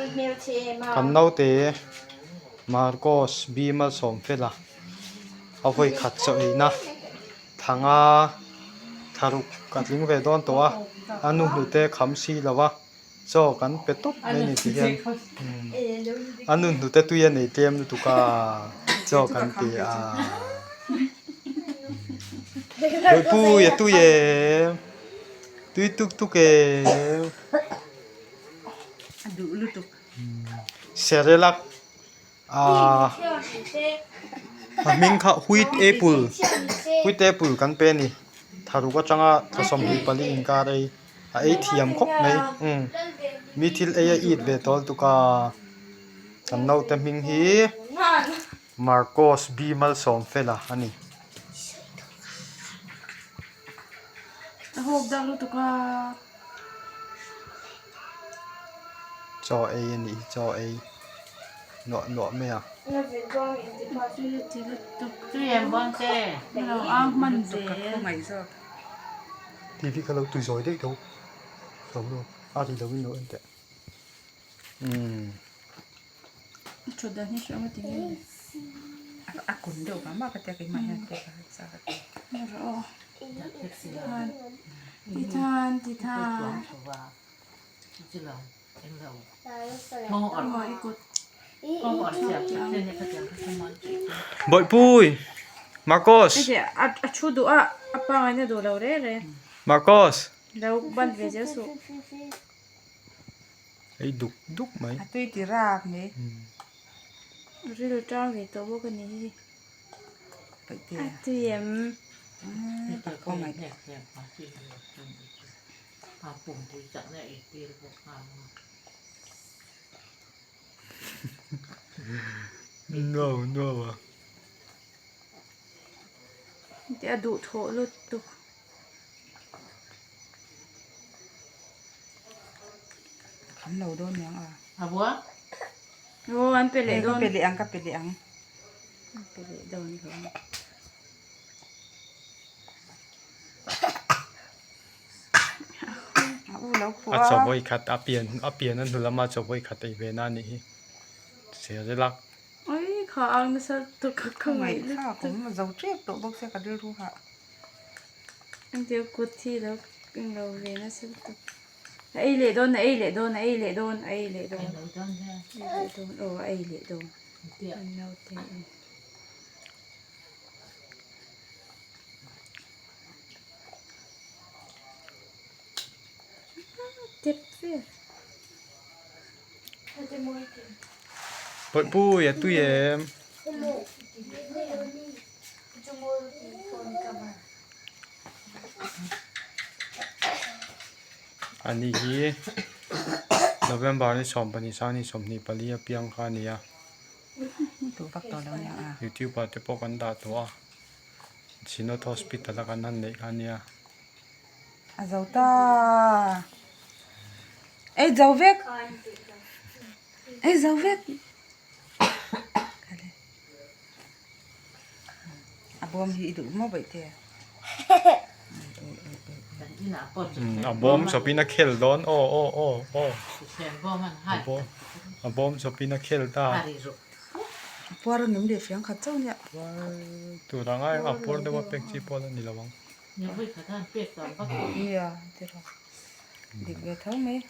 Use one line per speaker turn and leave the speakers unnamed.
Kan naute Marcos B Malsawmfela a vawi khat chaw eina thanga thlaruk a tling ve dawn tawh a, a nu hnute kham si lo a, chaw kan pe tawp mai a ni ti hian a nu hnute tui a nei tlem lutuk a chaw kan ti a Bawihpui a tui em tui tuk tuk em.
A duh lutuk.
Cerelac ah a hming kha wheat apple wheat apple kan pe a ni tharuk atanga tha 24 inkar ei a ei thiam khawp mai umm mi thil ei a it ve tawl tuk a kan naute hming hi Marcos B Malsawmfela a ni.
A hawk dak lutuk a.
Chaw ei a nih hi chaw ei nuah nuah mai a. Tv kha lo tui zawi daih tho lo lo a ri lo in lo en teh umm.
Thut dan hi hriat ti nge
a kun deuh vang mah ka tia keimah hian te ka han sa ka ti.
Ti than ti than.
Bawihpui Marcos.
A thu duh a a pangaina duh lo reng reng.
Marcos.
Lo ban ve zel suh.
Ei duk duk mai.
A tui ti rak mai.
Ril tang ve tawh bawk a ni hi. A tui em?
No no a.
A duh thawh lutuk.
Kham lo dawn niang a.
A bua?
Aw an pe leh dawn.
Ka pe leh ang ka pe leh ang.
An pe leh dawn lo.
A u lo khuh
A
a.
chaw khat a pian a pian a hnu lama chaw khat ei ve na a nih hi. Zel ila.
Oi kha ang nasa tuk ka khawngaih lutuk.
Khawngaih thlak awm zo tep tawh bawk sia ka rilru hah.
Engtia kut hi lo lo ve nasa lutuk. A ei leh dawn a ei leh dawn a ei leh dawn a ei leh dawn a ei leh dawn aw a ei leh dawn an naute in. Tep vel.
Bawihpui a tui em? Ani hi November ni 12 sang ni 24 a piang kha a ni a YouTube ah te pawh kan dah tawh a Synod Hospital a kan han neih kha a nia.
A zo ta ei zo vek ei zo vek. A bawm hi i duh maw baihte?
A bawm chawpin a khel dawn aw aw aw aw a bawm chawpin a khel ta.
A puar a nung leh fiang khat chauh nia.
Tur ang a puar deuh a pek chi pawh la ni lo ang.
Nia tiraw dik ve tho mai.